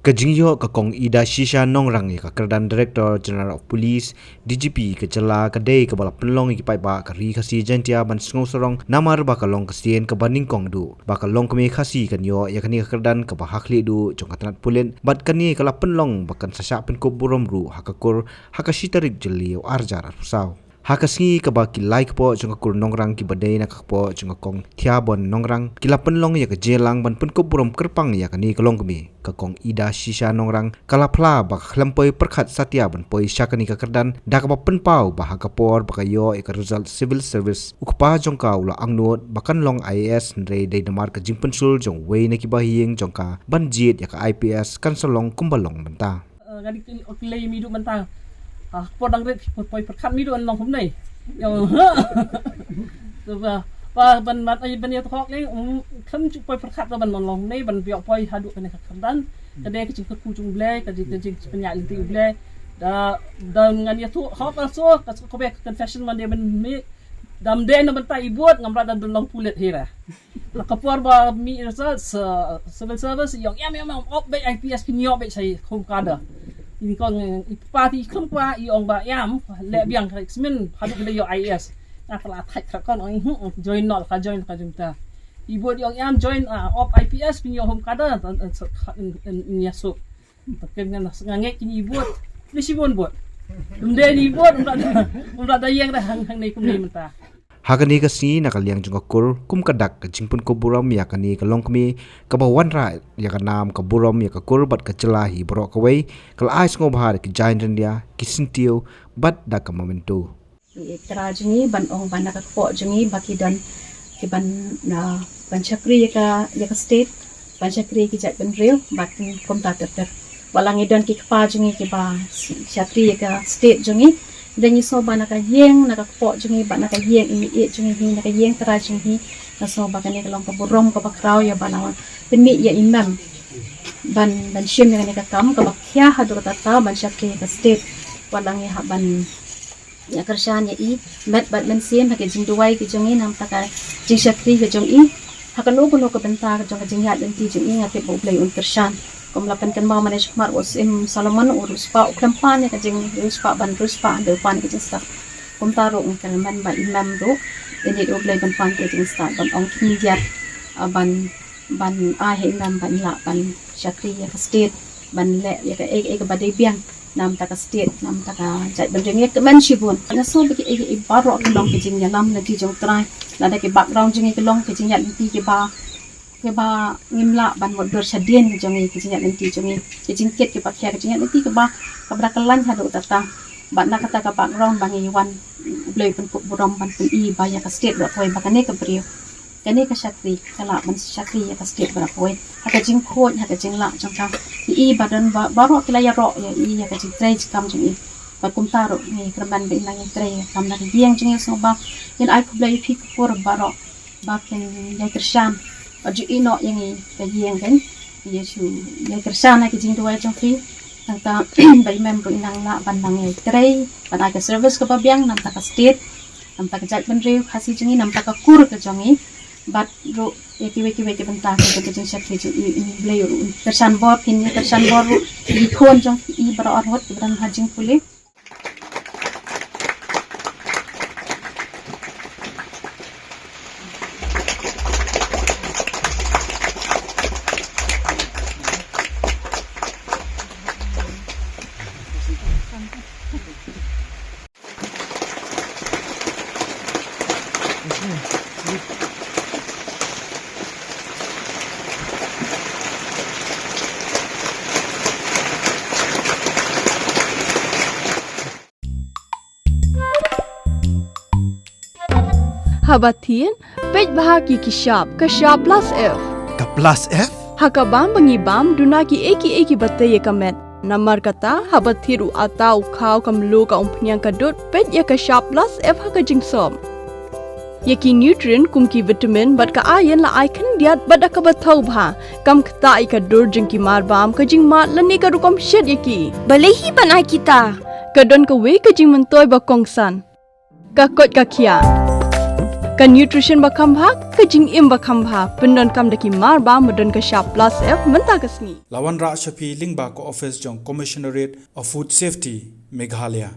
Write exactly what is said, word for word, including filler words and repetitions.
Ka jingïoh ka Kong Ida Shisha Nongrang ïa ka kyrdan Director General of Police, D G P, ka jylla ka dei kaba la pynlong ïa ki paidbah ka Ri Khasi Jaiñtia ban sngewsarong namar ba ka long ka sien kaba nyngkong duh ba ka longkmie Khasi kan ïoh ïa kane ka kyrdan kaba ha khlieh duh jong ka tnat pulit, bad kane ka la pynlong ba kan sa shah pynkup burom ruh ha ka kur ha ka shi tarik Jylliew arhajar arphew saw. Ha ka sngi kaba ki lai kpoh jong ka kur Nongrang kiba dei na ka kpoh jong ka Kong Thiabon Nongrang ki la pynlong ïa ka jingïalang ban pynkup burom kyrpang ïa kane ka longkmie ka Kong Ida Shisha Nongrang, ka la phla ba ka khlem poi pyrkhat satia ban poi sha kane ka kyrdan da kaba pynpaw ba ha ka por ba ka ïoh ïa ka result civil service, u kpa jong ka u la angnud ba kan long I A S, hynrei dei namar ka jingpynshul jong uwei na ki bahaïing jong ka ban jied ïa ka I P S kan sa long kumba long mynta. Eh, nga dei ki, ki lei miduh mynta. Ah, por dang rit poi pyrkhat miduh an long kumne. Yo. Tu ba, ba ban mat ai ban ïa thok lei, um, khlem ju poi pyrkhat ban long kumne, ban biok poi haduh kane ka kyrdan. Ka dei ka jingkyrkhu jong U Blei, ka jing, ka jingpynïaid lynti U Blei. Da, da ngan ïa thok hok also, ka, ka bek confession man dei ban mih. Dam dei na bynta i bud, ngam lah da don long pulit hi ra. La ka por ba mih result, sa, civil service, i ong ïam, ïam, ïam, op beit I P S, pynïoh beit sa i home cadre. Ini kong, i pa ti khlem kwah, i ong ba ïam, leh biang ka smin, haduh ka dei ïoh I A S. Nga ka la thait ka kon, ong, hmm, hmm, join noh, ka join, ka join ta. I bud i ong ïam, join, ah, op I P S, pynïoh home cadre, tan, eh, sa, in, in, in ïa suk. Takim ngan, nga ngeit kine i bud. Ni shibun bud. Ym dei ni bud, ym da, ym da ïeng da hang, hangne kumne mynta. Ha kane ka sngi na ka liang jong ka kur, kum ka dak ka jingpynkup burom ïa kane ka longkmie kaba wanrah ïa ka nam ka burom ïa ka kur bad ka jylla hi baroh kawei, ka la ai sngewbha da ki jaiñ ryndia, ki syntiew bad da ka memento. Ïa i trai jong ngi ban ong ba na ka kpoh jong ngi ba ki don ki ban, na, ban shakri ïa ka, ïa ka state, ban shakri ïa ki jaitbynriew, bad kumta ter ter. Wat la ngi don ki kpa jong ngi kiba s-, shakri ïa ka state jong ngi, hynrei ngi sngew ba na ka ïing, na ka kpoh jong ngi, bad na ka ïing i meiieit jong ngi hi, na ka ïing trai jong ngi hi, nga sngew ba kane ka long ka burom kaba khraw ïa ba la wan pynmih ïa i mem ban, ban shim ïa kane ka kam kaba khia haduh katta ta ban shakri ïa ka state. Wat la ngi hap ban ïa kyrshan ïa i met bad mynsiem ha ki jingduwai ki jong i, namta ka jingshakri ki jong i. Ha kano kano ka bynta ka jong ka jingïaid lynti jong i, nga tip ba U Blei un kyrshan. Kum la pynkynmaw mynne shakhmat u Syiem Solomon, u riewspah u khlem pan ïa ka jingriewspah ban riewspah, hynrei u pan ïa ka jingstad. Kumta ruh ngi kyrmen ba i mem ruh, i need U Blei ban pan ïa ka jingstad, ban ong khyndiat, ah, ban, ban ai ha i mem ban lah ban shakri ïa ka state, ban leh ïa kaei kaei kaba dei biang namta ka state, namta ka jaitbynriew, ngi kmen shibun. Nga sngew ba kiei kiei baroh ki long ki jingïalam na ki jong U Trai. Lada ki background jong ngi ki long ki jingïaid lynti kiba, kiba ngim lah ban mutdur shadien ki jong ngi, ki jingïaid lynti jong ngi, ki jingkit kiba khia, ki jingïaid lynti kiba, kaba da kyllain haduh katta. Bad na kata ka background ba ngi wan, U Blei pynkup burom ban pyni ba ïa ka state baroh kawei ba kane ka briew, kane ka shakri ka lah ban shakri ïa ka state baroh kawei ha ka jingkhuid, ha ka jinglah jong ka. Ïa i ba don ba, baroh ki la ïaroh ïa i, ïa ka jingtrei jingkam jong i. Bad kumta ruh ngi kyrmen ba i nang ïatrei kam na ka ïing jong i, sngew ba kin ai khublei ïa phi ka kur baroh ba kin ïai kyrshan. Bad ju ïehnoh ïa ngi ka ïing kan, ïa shu ïai kyrshan ha ki jingduwai jong phi. Nangta ba i mem ruh i nang lah ban nang ïai trei, ban ai ka service kaba biang namta ka state, namta ka jaitbynriew Khasi jong ngi, namta ka kur ka jong ngi. Bad ruh ïa kiwei kiwei ki bynta ka jong ka jingshakri jong i, i Blei ruh un kyrshan bor, phin ïa kyrshan bor ruh ïa ki khun jong i baroh arngut kiba don ha jingpule. Haba thied, peit bha ki ki shap, ka shap plus F. Ka plus F? Ha ka bam ba ngi bam, duna kiei kiei kiba tei ïa ka met. Namar kata, haba thied u atta, u khaw, ka mluh, ka umphniang, ka dud, peit ïa ka shap plus F ha ka jingsop. Ïa ki nutrient kum ki vitamin bad ka iron la ai khyndiat bad da kaba thaw bha. Kam ktah ïa ka dur jong ki marbam, ka jingmad lane ka rukom shet ïa ki. Balei hi ban ai kita? Ka don kawei ka jingmyntoi ba kongsan. Ka koit ka khiah. Ka nutrition ba kham bha, ka jingim ba kham bha, pyndonkam da ki mar ba, ba don ka shap plus F mynta ka sngi. La wanrah sha phi lyngba ka office jong Commissionerate of Food Safety, Meghalaya.